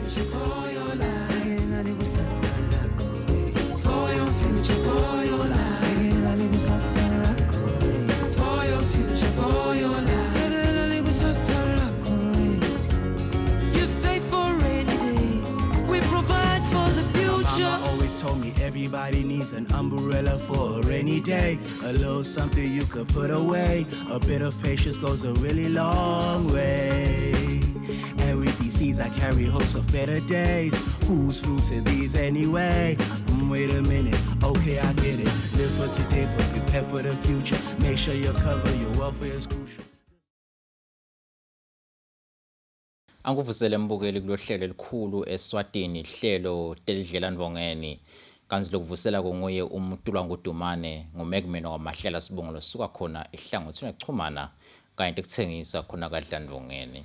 future, for your life. For your future, for your life. For your future, for your life. You save for rainy day. We provide for the future. Mama always told me everybody needs an umbrella for a rainy day. A little something you could put away. A bit of patience goes a really long way. And with these seeds, I carry hopes of better days. Whose fruits are these anyway? Wait a minute, okay, I get it. Live for today, but prepare for the future. Make sure you cover your welfare is crucial. Angikuvusele mbukeli kulohlelo elikhulu eSwatini, hlelo telidlelandvongeni. Kanti lokuvusela kunguye uMtulwa Ngudumane nguMegman waMahlela sibongo losuka khona ehlangothini lekuchumana kanye tekutsengisa khona kaDlandvongeni.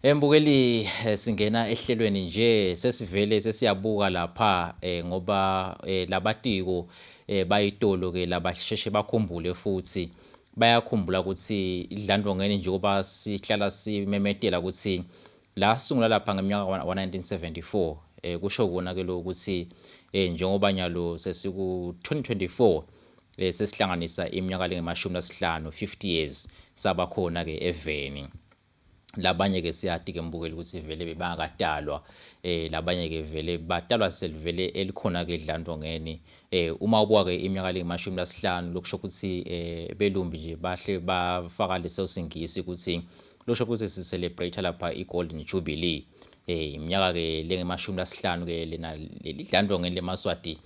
Embukeli, singena ehlelweni nje sesivele sesiyabuka lapha, ngoba labatiko bayitolo ke labasheshe bakhumbule futhi bayakhumbula ukuthi iDlandvongeni njengoba sihlala simemetela ukuthi la sungula lapha ngeminyaka wa 1974, kusho kona ke ukuthi njengoba nyalo sesiku 2024, sesihlanganisa iminyaka lengemashumi lasihlanu, 50 years saba khona ke eveni. Labanye ke siyati ke mbukeli ukuthi vele bebangakadalwa, labanye ke vele badalwa selivele elikhona ke eDlandvongeni. Uma ubuka ke iminyaka lengemashumi lasihlanu, lokusho ukuthi belumbi nje bahle bafaka leso singisi ukuthi losho ukuthi si celebrate lapha i-Golden Jubilee, iminyaka ke lengemashumi lasihlanu ke lena lidlandvongeni lemaswati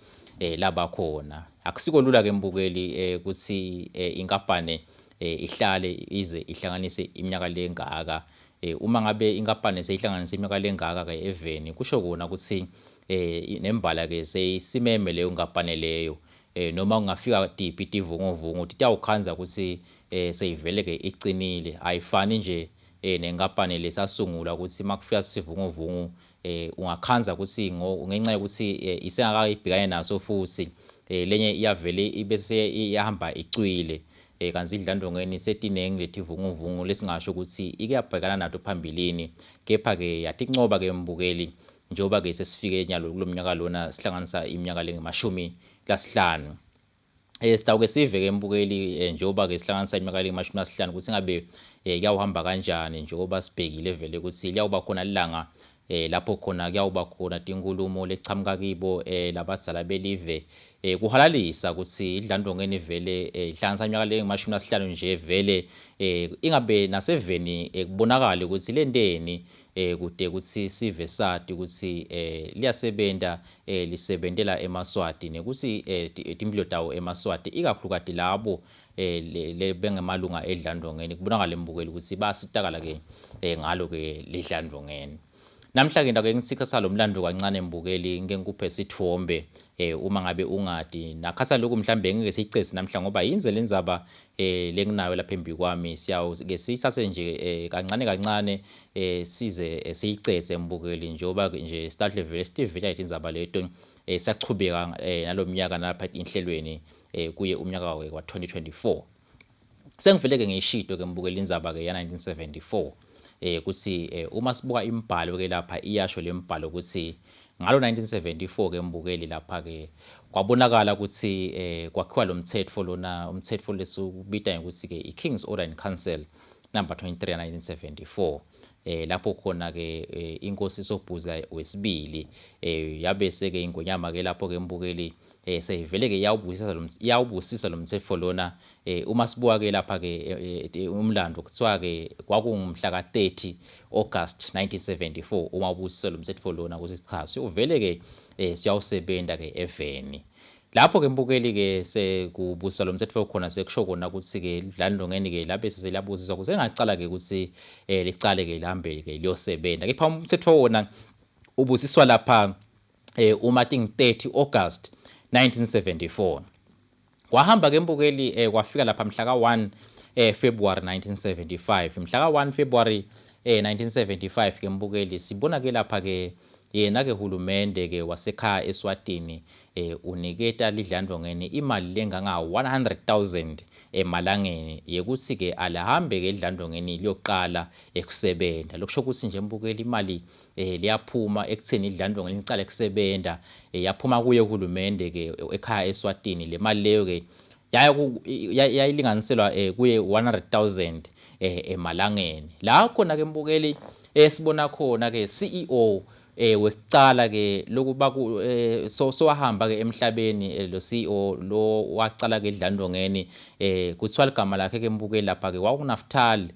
laba khona. Akusiko lula ke mbukeli ukuthi inkampane ihlale ize ihlanganise iminyaka lengaka. Uma ngabe inkampani seyihlanganise iminyaka lengaka ke eveni, kusho kona ukuthi nembala ke seyisimeme leyo nkampani leyo. Noma kungafika tiphi tivunguvungu, titawukhandza ukuthi seyivele ke icinile. Ayifani nje nenkampani lesasungula ukuthi makufika sivunguvungu, ungakhandza ukuthi ngenxa yokuthi isengakayibhekane naso futhi, lenye iyavele ibese iyahamba icwile. Kanti idlandvongeni setinengi letivunguvungu lesingasho ukuthi ike yabhekana nato phambilini, kepha ke yatincoba ke mbukeli, njengoba ke sesifike nyalo kulomnyaka lona sihlanganisa iminyaka lengemashumi lasihlanu. Sitawuke sive ke mbukeli, njengoba ke sihlanganisa iminyaka lengemashumi lasihlanu, ukuthi ngabe kuyawuhamba kanjani, njengoba sibhekile vele ukuthi liyawuba khona ilanga lapho khona kuyawuba khona tinkulumo lechamuka kibo labadzala belive, kuhalalisa ukuthi idlandvongeni vele ihlanganisa iminyaka lengemashumi lasihlanu nje vele, ingabe naseveni kubonakala ukuthi lenteni, kude ukuthi sive sati ukuthi liyasebenta, lisebentela emaswati nekuthi timphilo tawo emaswati, ikakhulukati labo le bengemalunga edlandvongeni, kubonakala embukeli ukuthi basitakala ke ngalo ke lidlandvongeni. Namhla ke ndake ngithi salo mlando kancane mbukeli, ngike ngikuphe sithombe, uma ngabe ungadi nakhatha lokhu mhlambe ngeke siyicese namhla ngoba yinze lenzaba lenginayo lapha embi kwami. Siyawu ke siyithathe nje kancane kancane, size siyicese mbukeli, njengoba nje sihlahle vele sitivela indzaba leto. Siyachubeka nalomnyaka nalapha inhlelweni, kuye umnyaka wa 2024. Sengivele ke ngiyishito ke mbukeli indzaba ke ya 1974, kuthi uma sibuka imibhalo ke lapha, iyasho lemibhalo ukuthi ngalo 1974 ke mbukeli lapha ke kwabonakala ukuthi kwakhiwa lo mthetho lona, umthetho lesubita ngokuthi ke i-King's Order in Council number 23 1974, lapho khona ke inkosi Sobhuza wesibili yabese ke ingonyama ke lapho ke mbukeli seyivele ke iyawubusisa lo mthetho lona. Uma sibuka ke lapha ke umlando, kuthiwa ke kwakungumhla ka-30 August 1974 uma ubusisa lo mthetho lona ukuthi cha, siyovele ke siyawusebenta ke eveni. Lapho ke mbukeli ke sekubusa lo mthetho khona, sekusho kona ukuthi ke lidlandvongeni ke labe seliyabusiswa ukuthi engacala ke ukuthi licale ke lihambe ke liyosebenza. Kepha umthetho wona ubusiswa lapha uma ting 30 August 1974. Kwahamba ke mbukeli, kwafika lapha mhla ka-1 February 1975. Mhla ka-1 February 1975 ke mbukeli, sibona ke lapha ke yena ke hulumende ke wasekhaya eSwatini uniketa lidlandvongeni imali lenganga 100,000 emalangeni yekuthi ke alihambe ke lidlandvongeni liyoqala ekusebenta. Lokusho ukuthi nje mbukeli imali eh liyaphuma ekutheni idlandlongo licale kusebenta eh, yaphuma kuye uhulumende ke ekhaya eSwatini. Le mali leyo ke yayilinganiselwa kuye 100,000 emalangeni. La khona ke mbukeli esibona khona ke CEO wekucala ke lokuba so sowahamba ke emhlabeni, lo CEO lo wacala ke edlandongeni, kuthiwa ligama lakhe ke mbukeli lapha ke kwakunguNaftal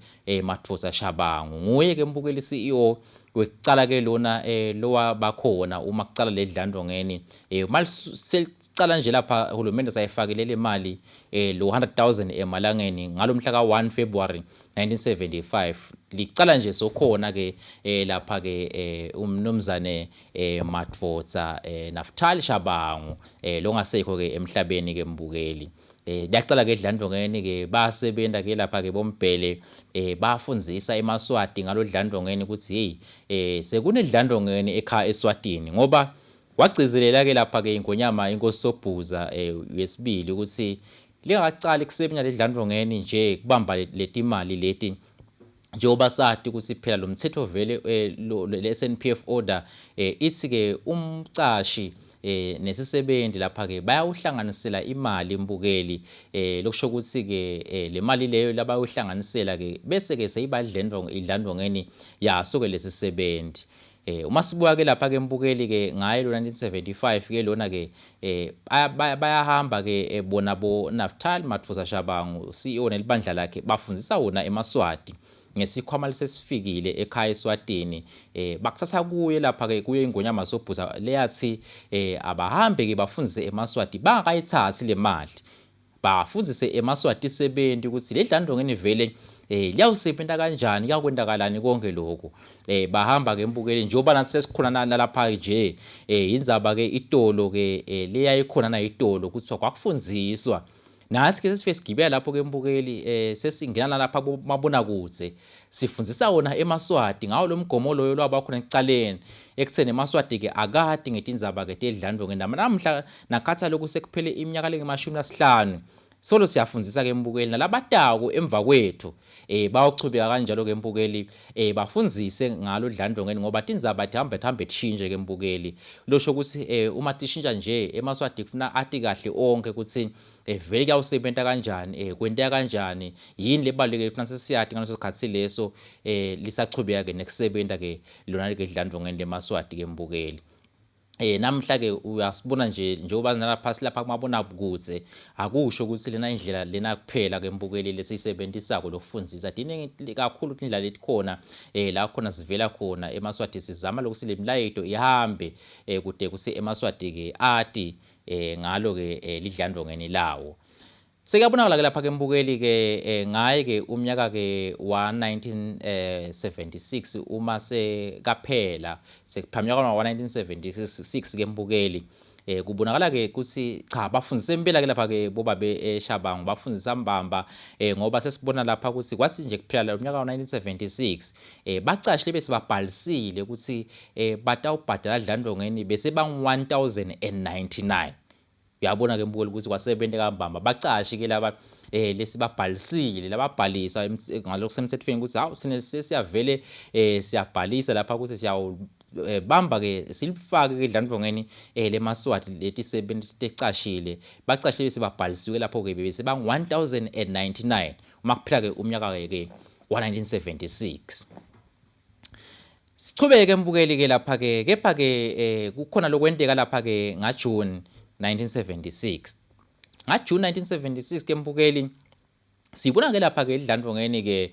Madvodza Shabangu. Nguye ke mbukeli CEO wekucala ke lona lowabakhona uma kucala le dlandongeni. Uma selicala nje lapha uhulumende sayifakile le mali lo 100,000 emalangeni ngalomhla ka 1 February 1975, licala nje sokhona ke lapha ke umnumzane Madvodza Naftali Shabangu, longasekho ke emhlabeni ke mbukeli. Liyacala ke edlandongeni ke, basebenza ke lapha ke bombhele, bafundzisa emaSwati ngalo dlandongeni ukuthi hey, sekunedlandongeni ekhaya eSwatini, ngoba wagcizelela ke lapha ke ingonyama inkosi Sobhuza yesibili ukuthi lingakacali kusebenza ledlandongeni nje kubamba letimali leti, njengoba sati ukuthi phela lo mthetho vele le SNPF order ithi ke umcashi nesisebenzi lapha ke bayawuhlanganisela imali mbukeli, lokusho ukuthi ke le mali leyo labayuhlanganisela ke bese ke seyibadlendwa idlandongeni yaso ke lesisebenzi. Uma sibuka ke lapha ke mbukeli ke ngaye lo 1975 ke lona ke bayahamba ke bona bo Naftali Madvodza Shabangu CEO nelibandla lakhe, bafundzisa wona emaSwati ngesikhwama lesesifikile ekhaya eSwatini. Bakuthatha kuye lapha ke kuye ingonyama Sobhuza leyathi abahambe ke bafundzise emaSwati bangakayithathi le mali, bafundzise emaSwati sebenti ukuthi le dlandongeni vele liyawusebenta kanjani, kuyakwenzakalani konke lokho. Bahamba ke mbukeli, njengoba nathi sesikhona nalapha nje, indzaba ke itolo ke leyayikhona na itolo kuthiwa kwakufundziswa nathi ke sesifike sigibela lapho ke mbukeli, sesingena lapha kumabonakudze sifundzisa wona emaSwati ngawo lo mgomo loyo lwaba khona ekucaleni ekutheni emaSwati ke akati ngetindzaba ke tedlandvonge. Namhla nakhatha lokhu sekuphele iminyaka lengemashumi lasihlanu solo siyafundzisa ke mbukeli, nalabatako emva kwethu bayochubeka kanjalo ke mbukeli, bafundzise ngalo dlandvongeni, ngoba tindzaba tihamba tihambe tishintshe ke mbukeli. Losho ukuthi uma tishintsha nje emaSwati kufuna ati kahle onke ukuthi vele kuyawusebenta kanjani, kwenteka kanjani, yini lebalulekile kufuna sesiyati ngaleso sikhathi leso lisachubeka ke nekusebenta ke lona ke dlandvongeni lemaSwati ke mbukeli. Namhla ke uyasibona nje njengoba nalapha silapha kumabonakudze, akusho ukuthi lena indlela lena kuphela ke mbukeli lesiyisebentisako lokufundzisa. Tiningi kakhulu tindlela letikhona la khona sivela khona emaSwati, sizama lokuthi le milayeto ihambe kude kutsi emaSwati ke ati ngalo ke lidlandvongeni lawo. Sekuyabonakala ke lapha ke mbukeli ke ngaye ke umnyaka ke wa 1976 uma sekaphela, sekuphela umnyaka wa 1976 ke mbukeli, kubonakala ke ukuthi cha, bafundise impela ke lapha ke bobabe eShabangu, bafundisa mbamba, ngoba sesibona lapha ukuthi kwasi nje kuphela umnyaka wa 1976 bacashi bese babhalisile ukuthi batawubhadala dlandongeni bese bangu 1099. Uyabona ke mbukeli ukuthi kwasebente kambamba bacashi ke laba lesibabhalisile, lababhaliswa ngalokhu semthethweni ukuthi hawu, sine sesiyavele siyabhalisa lapha ukuthi siyawu bamba ke silifake ke dlandvongeni lemaSwati letisebenzi tecashile, bacashile sebabhalisiwe lapho ke bese bang 1099 uma kuphela ke umnyaka ke wa 1976. Sichubeke mbukeli ke lapha ke, kepha ke kukhona lokwenteka lapha ke nga June 1976. Nga June 1976 ke mbukeli, sibona ke lapha ke idlandvongeni ke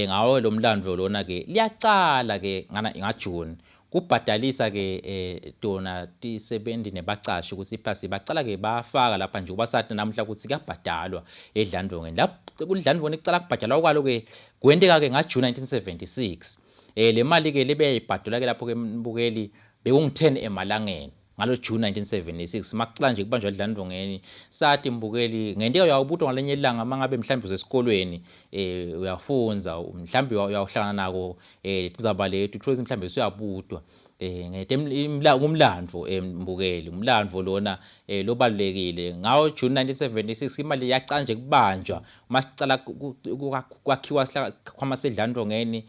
ngawo lo mlando lona ke liyacala ke ngana nga June kubhadalisa ke tona tisebenzi nebacashi ukuthi iplasi bacala ke bafaka lapha nje ubasathi namhla ukuthi kuyabhadalwa edlandvongeni. Lapho kudlandvongeni kucala kubhadalwa kwalo ke kwenteka ke nga June 1976. Le mali ke lebeyibhadalwa ke lapho ke mbukeli bekungu 10 emalangeni ngalo June 1976 makucala nje kubanjwa dlandvongeni. Sathi mbukeli ngento uyawubutwa ngalenye ilanga mangabe mhlawumbe usesikolweni, uyafunza, mhlawumbe uyawuhlangana nako tindzaba leti, uthole mhlawumbe usuyabutwa ngete umlandvo mbukeli, umlandvo lona lobalulekile. Ngawo June 1976 imali yacala nje kubanjwa masicala kwakhiwa sikhwama sedlandvongeni,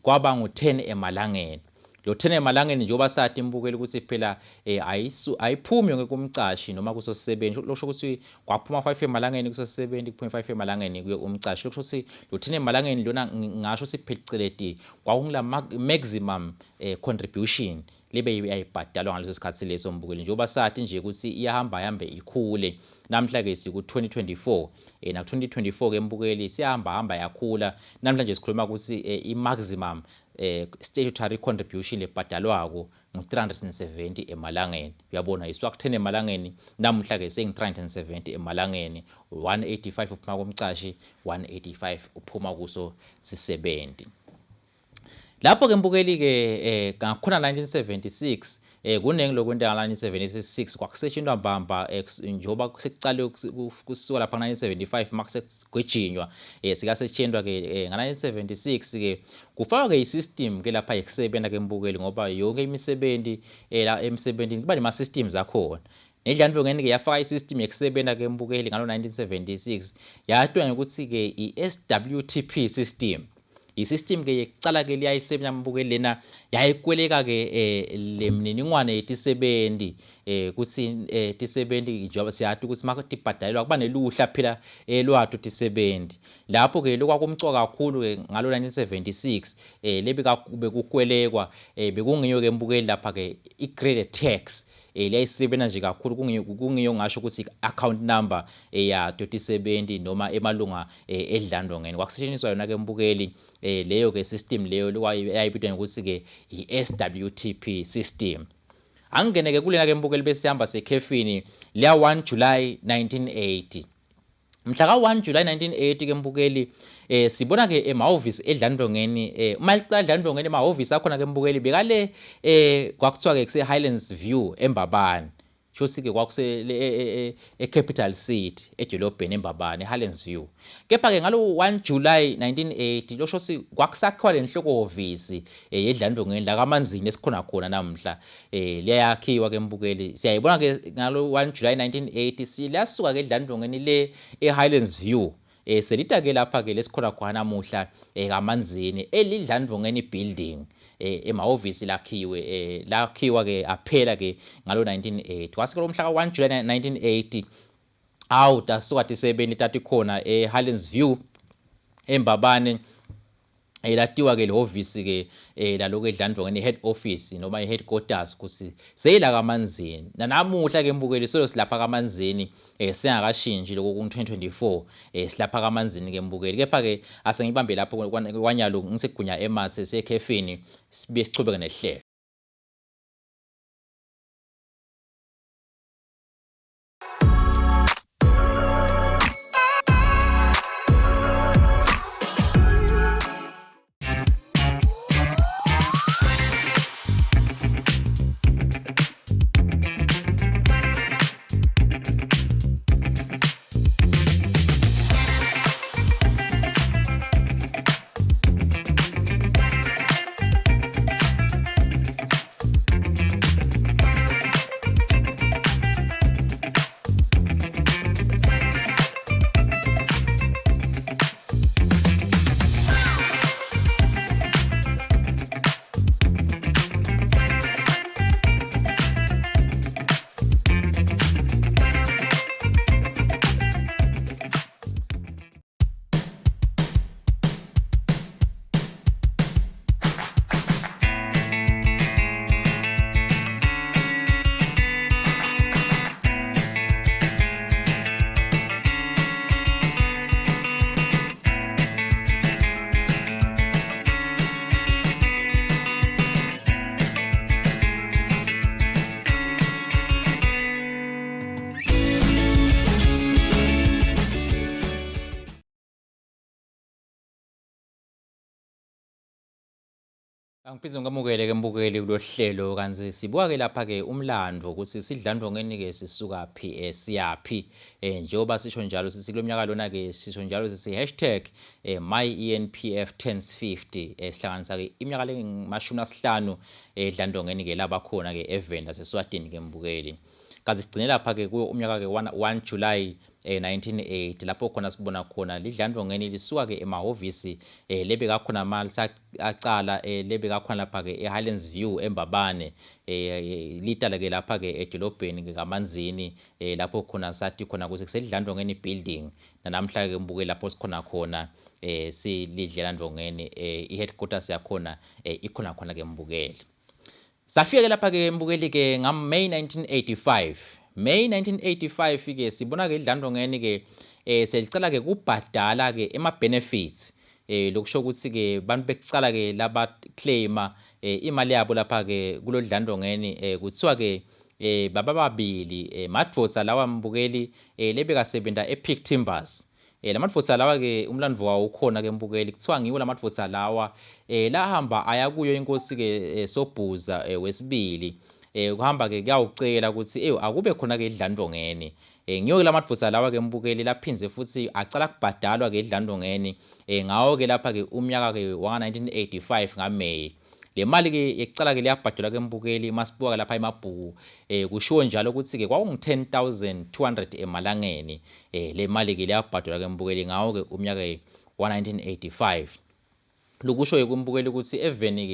kwaba ngu-10 emalangeni. Lo 10 emalangeni njengoba sathi imbukeli ukuthi phela eh, ayisu ayiphumi yonke kumcashi noma kusosebenzi, lokusho ukuthi kwaphuma 5 emalangeni kusosebenzi, kuphume 5 emalangeni kuye umcashi. Lokusho ukuthi lo 10 emalangeni lona ngingasho ukuthi pheceleti kwakungila maximum contribution lebe yayibhadalwa ngaleso sikhathi leso mbukeli, njengoba sathi nje ukuthi iyahamba hambe ikhule. Namhla ke siku 2024, na 2024 ke mbukeli siyahamba hamba yakhula. Namhlanje sikhuluma ukuthi i maximum statutory contribution lebhadalwako ngu-370 emalangeni. Uyabona isuka ku-10 emalangeni, namuhla ke sengi-370 emalangeni, 185 uphuma kumcashi, 185 uphuma kuso sisebenzi. Lapho ke mbukeli ke ngakhona 1976, kuningi lokwenteka 1976, kwakusetshenzwa mbamba njengoba sekuqale kusuka lapha 1975 makusegijinywa, sikasetshenzwa ke nga 1976 ke kufakwa ke isystem ke lapha ekusebenza ke mbukeli, ngoba yonke imisebenzi la emsebenzini kuba nema systems akhona. Nedlandlongeni ke yafaka isystem yekusebenza ke mbukeli ngalo 1976, yathiwa ngokuthi ke i-SWTP system. I-system ke yekucala ke liyayisebenza mbukeli lena, yayikweleka ke le mniningwane yetisebenzi, kuthi tisebenzi njengoba siyazi ukuthi makutibhadalelwa kuba neluhla phela lwato tisebenzi. Lapho ke lokwakumcoka kakhulu ke ngalo 1976, lebi bekukwelekwa, bekungiyo ke mbukeli lapha ke i-credit tax, liyayisebenza nje kakhulu, kungiyo ngasho ukuthi account number yato tisebenzi noma emalunga edlandongeni kwakusetshenziswa yona ke mbukeli, leyo ke system leyo yayibitwa ngokuthi ke i-SWTP system. Angene ke kulena ke mbukeli besihamba sekhefini leya 1 July 1980. Mhla ka 1 July 1980 ke mbukeli, sibona ke emahhovisi edlandongeni, uma liqala edlandongeni emahhovisi akhona ke mbukeli bekale kwakuthiwa ke kuse Highlands View eMbabane. Shosi ke kwakuse e-Capital City edolobheni eMbabane eHighlands View. Kepha ke ngalo 1 July 1980 losho si kwakusakhiwa lenhloko hhovisi yedlandongeni la kaManzini esikhona khona namhla, liyakhiwa ke mbukeli. Siyayibona ke ngalo 1 July 1980 silasuka ke edlandongeni le eHighlands View, selita ke lapha ke lesikhona khona namuhla kaManzini elidlandongeni building, emahhovisi lakhiwe, lakhiwa ke aphela ke ngalo 1980. Kwase ke mhla ka 1 July 1980 awu tasuka tisebenti tatikhona eHighlands View eMbabane, elatiwa ke lehhovisi ke laloko edlandongeni head office noma i-headquarters ukuthi seyila kaManzini. Nanamuhla ke mbukeli solo silapha kaManzini, singakashintshi lokho ku 2024, silapha kaManzini ke mbukeli. Kepha ke asengibambe lapho kwanyalo ngisigunya emathe sekhefini, sibe sichubeke nehlelo. Angiphinde ngamukele ke mbukeli kulohlelo, kanti sibuka ke lapha ke umlando ukuthi sidlandongeni ke sisuka phi, siyaphi, njengoba sisho njalo sithi kulomnyaka lona ke sisho njalo sithi hashtag #MyENPF turns 50, sihlanganisa ke iminyaka lengamashumi lasihlanu edlandongeni ke labakhona ke eVenda seSwatini ke mbukeli. Kaze sigcine lapha ke kuyo umnyaka ke 1 July 1980 lapho khona sibona khona lidlandvongeni lisuka ke emahhovisi lebekakhona malisacala lebekakhona lapha ke eHighlands View eMbabane, litala ke lapha ke edolobheni ke kaManzini, lapho khona sathi khona ukuthi kuselidlandvongeni building. Namhla ke mbuke lapho sikhona khona silidlelandvongeni, i-headquarters yakhona ikhona khona ke mbukeli. Safika ke lapha ke mbukeli ke nga May 1985. May 1985 ke sibona ke idlandvongeni ke selicala ke kubhadala ke ema benefits, lokusho ukuthi ke bantu bekucala ke laba claima imali yabo lapha ke kulodlandvongeni, kuthiwa ke baba babili madvodza lawa mbukeli lebekasebenta ePeak Timbers. Lamadvodza lawa ke umlandvo wawo ukhona ke mbukeli. Kuthiwa ngiwo lamadvodza lawa lahamba aya kuyo inkosi ke Sobhuza wesibili, kuhamba ke kuyawucela ukuthi akube khona ke idlandvongeni. Ngiyo ke lamadvodza lawa ke mbukeli laphinze futhi acala kubhadalwa ke idlandvongeni ngawo ke lapha ke umnyaka ke wa 1985 ngaMay. Le mali ke yekucala ke liyabhadalwa ke mbukeli. Masibuka lapha emabhuku, kushiwo njalo ukuthi ke kwakungu 10,200 emalangeni. Le mali ke liyabhadalwa ke mbukeli ngawo ke umnyaka ke wa 1985. Lokusho ke kumbukeli ukuthi eveni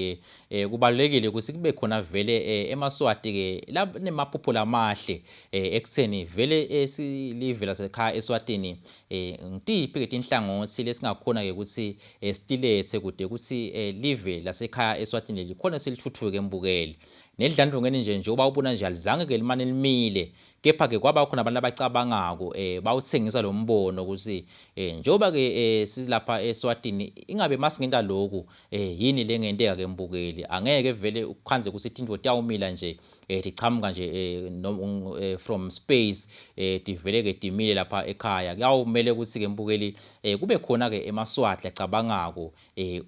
ke kubalulekile ukuthi kube khona vele emaSwati ke lanemaphupho lamahle ekutheni vele silive lasekhaya eSwatini, ngitiphi ke tinhlangothi lesingakhona ke ukuthi sitilethe kude ukuthi live lasekhaya eSwatini likhona silithuthuke mbukeli. Nedlandvongeni nje njengoba ubona nje alizange ke limane limile, kepha ke kwaba khona abantu abacabangako, bawuthengisa lo mbono ukuthi njengoba ke silapha eSwatini, ingabe masingenta lokhu yini lengenteka ke mbukeli? Angeke vele ukukhanze ukuthi tintfo tiyawumila nje, tichamuka nje from space, tivele ke timile lapha ekhaya. Kuyawumele ukuthi ke mbukeli kube khona ke emaSwati acabangako,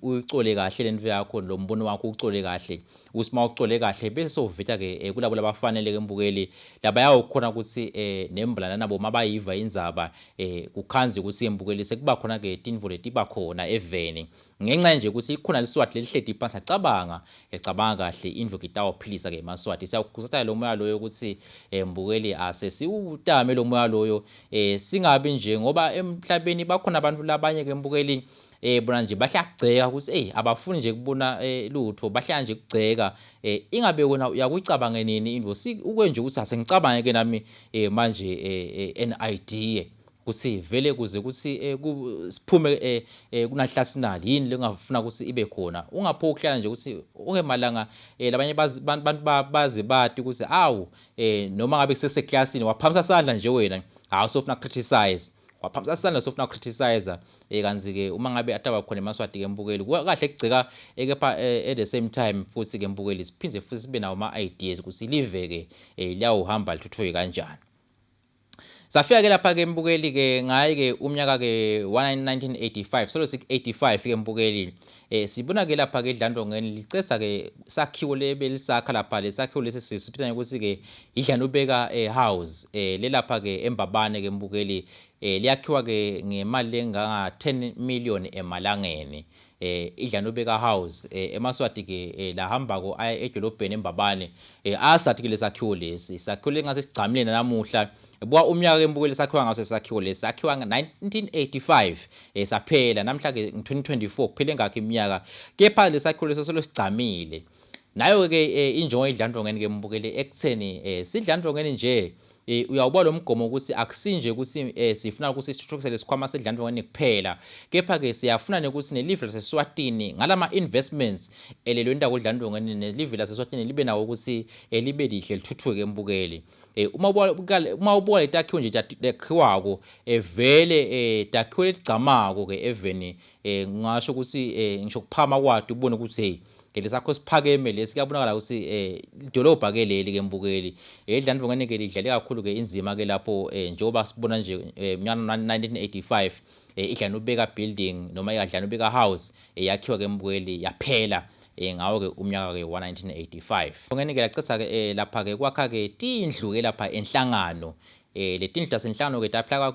uyicole kahle lento yakho, lo mbono wakho ucole kahle, ukuthi mawucole kahle bese sowuvita ke kulabo labafanele ke mbukeli, labayawukhona ukuthi nembalana nabo mabayiva indzaba, kukhanze ukuthi mbukeli sekuba khona ke tintfo letiba khona eveni ngenxa nje ukuthi ikhona liSwati lelihleti phansi acabanga, ecabanga kahle indlu kitawuphilisa ke emaSwati. Siyawukhusatha lo moya loyo ukuthi mbukeli ase siwutame lo moya loyo, singabi nje ngoba emhlabeni bakhona abantu labanye ke mbukeli, bona nje bahlakugceka ukuthi abafuni nje kubona lutho, bahlala nje kugceka. Ingabe wena uyakuyicabange nini into ukwe nje ukuthi asengicabange ke nami manje an idea ukuthi vele kuze ukuthi siphume kunahlasinali, yini lengafuna ukuthi ibe khona? Ungapho ukuhlala nje ukuthi onke malanga labanye bantu baze bati ukuthi awu, noma ngabe kuseseklasini waphamisa sandla nje wena, hawu, sofuna criticize, waphamisa sandla sofuna criticize. Kanzi ke uma ngabe ataba khona emaSwati ke mbukeli, kahle kugceka, kepha at the same time futhi ke mbukeli siphindze futhi sibe nawo ama ideas ukuthi live ke liyawuhamba lithuthuke kanjani. Safika ke lapha ke mbukeli ke ngaye ke umnyaka ke 1985, solo sik 85 ke mbukeli, sibona ke lapha ke idlandvongeni licesa ke sakhiwo lebelisakha lapha. Lesakhiwo lesi sibita ngokuthi ke idlanubeka house, lelapha ke eMbabane ke mbukeli, liyakhiwa ke ngemali lenganga 10 million emalangeni, idlanubeka house. EmaSwati ke lahambako aya edolobheni eMbabane asathi ke lesakhiwo lesi sakhiwo lengase sigcamile namuhla. Buka umnyaka ke mbukeli sakhiwa ngaso sakhiwo lesi, sakhiwa nga-1985, saphela namhla ke ngo-2024, kuphele ngakho iminyaka, kepha lesakhiwo leso solo sigcamile. Nayo ke injongo idlandvongeni ke mbukeli ekutheni sidlandvongeni nje, uyawuba lo mgomo ukuthi akusinje ukuthi sifuna ukuthi sithuthukise lesikhwama sedlandvongeni kuphela, kepha ke siyafuna nokuthi nelive laseSwatini ngalama investments elelwenta kudlandvongeni, nelive laseSwatini libe nawo ukuthi libe lihle lithuthuke mbukeli. Uma ubuka letakhiwo nje takhiwako, vele takhiwo letigcamako ke eveni, ngingasho ukuthi ngisho kuphakama kwato ubone ukuthi hey, lesakho siphakeme lesi, kuyabonakala ukuthi idolobha ke leli ke mbukeli. Idlandvongeni ke lidlale kakhulu ke inzima ke lapho, njengoba sibona nje mnyaka 1985 idlanubeka building noma idlanubeka house yakhiwa ke mbukeli, yaphela ngawo ke umnyaka ke wa 1985. Ngene ke lacisa ke lapha ke kwakha ke tindlu ke lapha enhlangano. Letindlu tasenhlangano ke taphela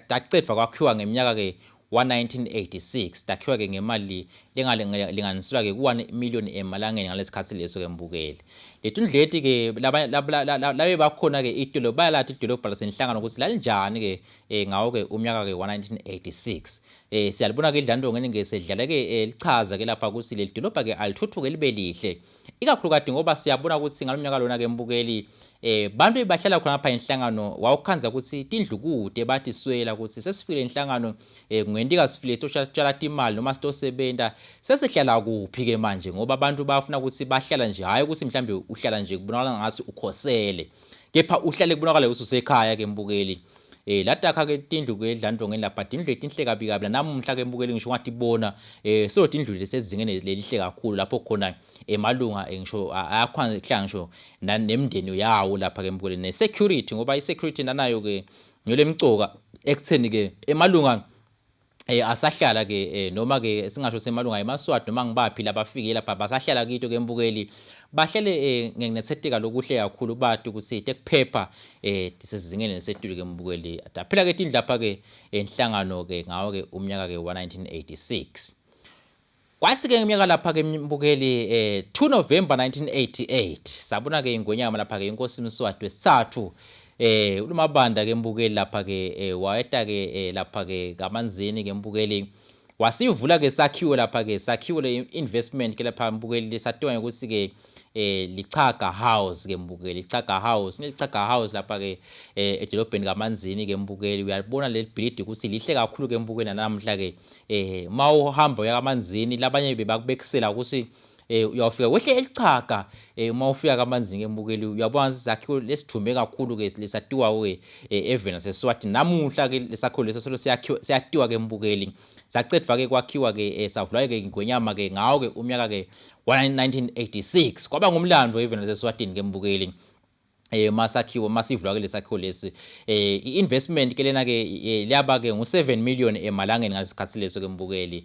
tacedvwa kwakhiwa ngeminyaka ke wa-1986. Takhiwa-ke ngemali lengalinganiselwa-ke ku-1 million emalangeni ngalesikhatsi leso-ke mbukeli. Letindlu leti-ke labe bakhona-ke itolo bayalati idolobha lasenhlangano ukuthi lalinjani-ke ngawo-ke umnyaka-ke wa-1986. Siyalibona-ke idlandongeni ke sedlala-ke lichaza-ke lapha ukuthi leli dolobha-ke alithuthuke libe lihle. Ikakhulukati ngoba siyabona ukuthi ngalomnyaka lona ke mbukeli bantu bahlala khona lapha inhlangano wawukhandza ukuthi tindlu kude bathi swela ukuthi sesifikile inhlangano kungentika sifile sitotshala timali noma sitosebenta sesihlala kuphi ke manje ngoba abantu bafuna ukuthi bahlala nje hayi ukuthi mhlambe uhlala nje kubonakala ngathi ukhosele kepha uhlale kubonakala ukuthi usekhaya ke mbukeli. Latakha ke tindlu ke Dlandlongeni lapha tindlu letinhle kabi kabi namuhla ke mbukeli ngisho ungatibona so tindlu lesezingeni lelihle kakhulu lapho khona emalunga ngisho ayakhona kuhlanga ngisho nemndeni yawo lapha ke mbukeli ne security ngoba i security nanayo ke ngiyo lemcoka ekutheni ke emalunga asahlala ke noma ke singasho semalunga emaswati noma ngibaphi labafike lapha basahlala kito ke mbukeli bahlele ngekunetseteka lokuhle kakhulu bati ukuthi tekuphepha tisezingeni lesetulu ke mbukeli. Taphela ke tindlu lapha ke enhlangano ke ngawo ke umnyaka ke wa-1986. Kwasi ke ngeminyaka lapha ke mbukeli 2 November 1988 sabona ke ingonyama lapha ke inkosi Mswati wesithathu uLumabanda ke mbukeli lapha ke wayeta ke lapha ke kaManzini ke mbukeli wasivula ke sakhiwo lapha ke sakhiwo le investment ke lapha mbukeli lesatiwa ngokuthi ke Lichaga House ke mbukeli. Lichaga House, Lichaga House lapha ke edolobheni kaManzini ke mbukeli. Uyalibona leli bhilidi ukuthi lihle kakhulu ke mbukeli namuhla ke uma uhamba uya kaManzini labanye bebakubekisela ukuthi uyawufika kwehle elichaga uma ufika kaManzini ke mbukeli uyabona isakhiwo lesithume kakhulu ke lesatiwa ke eveni laseSwatini namuhla ke lesakhiwo leso solo siyakhiwa siyatiwa ke mbukeli. Sacedvwa ke kwakhiwa ke savulwa ke ingwenyama ke ngawo ke umnyaka ke wa-1986 kwaba ngumlando eveni laseSwatini ke mbukeli masakhiwo masivulwa ke lesakhiwo lesi. I-investment ke lena ke liyaba ke ngu-7 million emalangeni ngasikhathi leso ke mbukeli.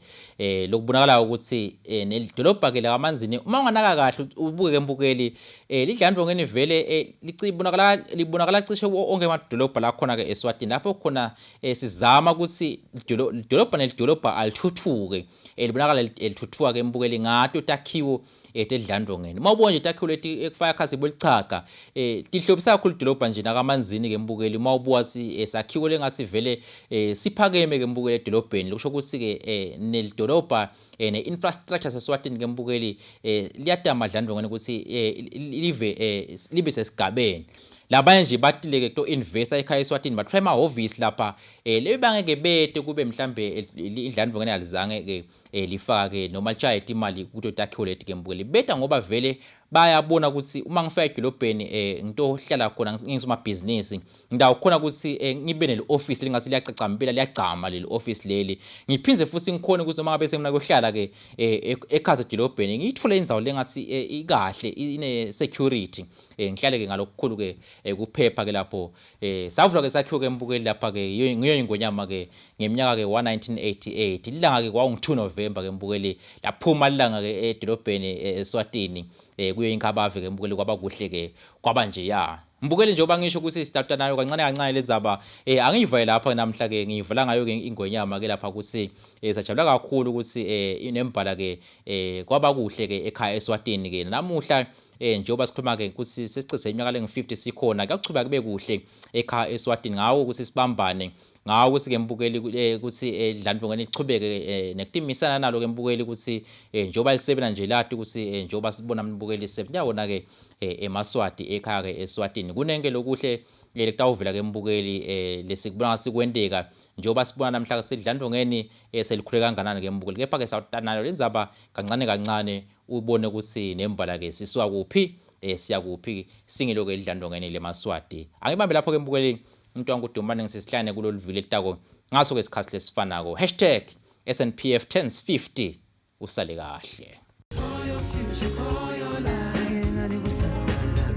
Lokubonakala ukuthi nelidolobha ke lakaManzini uma unganaka kahle ubuke ke mbukeli lidlandlongeni vele licibonakala libonakala cishe onke amadolobha la khona ke eSwatini lapho khona sizama ukuthi lidolobha nelidolobha alithuthuke libonakala lithuthuka ke mbukeli ngato takhiwo etedlandlongeni. Uma ubona nje takhiwo leti ekufaka khasi bolichaga tihlobisa kakhulu idolobha nje nakaManzini ke mbukeli. Uma ubuka sakhiwo lengathi vele siphakeme ke mbukeli edolobheni lokusho ukuthi ke nelidolobha ne-infrastructure seSwatini ke mbukeli liyatama dlandlongeni ukuthi live libe sesigabeni. Labanye nje batileke to investor ekhaya eSwatini bathola emahhovisi lapha lebe bangeke bete kube mhlambe idlandlongeni alizange ke lifake noma lishaye imali kuto takhiwo leti ke mbukeli beta ngoba vele bayabona ukuthi uma ngifika edolobheni ngitohlala khona ngisomabhizinisi ngidawukhona ukuthi ngibe neli office lingase liyacacambela liyagcama leli office leli ngiphindze futhi ngikhone ukuthi noma ngabe sengifuna kuhlala ke ekhaya edolobheni ngiyithole indzawo lengasi ikahle ine security ngihlale ke ngalokukhulu ke kuphepha ke lapho. Savulwa ke sakhiwo ke mbukeli lapha ke ngiyo ingonyama ke ngeminyaka ke wa-1988 ilanga ke kwakungu-2 November ke mbukeli laphuma ilanga ke edolobheni eSwatini kuyo inkabave ke mbukeli kwaba kuhle ke kwaba nje ya mbukeli njengoba ngisho ukuthi sitata nayo kancane kancane lenzaba angiyivaye lapha namhla ke ngiyivala ngayo ke ingonyama ke lapha ukuthi sajabula kakhulu ukuthi inembhala ke kwaba kuhle ke ekhaya eSwatini ke namuhla njengoba sikhuluma ke ukuthi sesichithe iminyaka lengu-50 sikhona kuyachubeka kube kuhle ekhaya eSwatini ngawo ukuthi sibambane ngawo ukuthi ke mbukeli ukuthi Dlandlongeni lichubeke nekutimisana nalo ke mbukeli ukuthi njengoba lisebenza nje lati ukuthi njengoba sibona mbukeli sebuyawona ke emaswati ekhaya ke eSwatini kunenke lokuhle lekutawuvela ke mbukeli lesikubona sikwenteka njengoba sibona namhla sidlandlongeni selikhule kanganani ke mbukeli kepha ke sawutanalo lendzaba kancane kancane ubone ukuthi nembala ke sisuka kuphi siya kuphi singilo ke lidlandlongeni lemaswati. Angibambe lapho ke mbukeli umuntu wangu Dumane ngisisihlane kulolu vili elitako ngaso ke sikhathi lesifanako #SNPF 1050 usale kahle. For your future, for your life.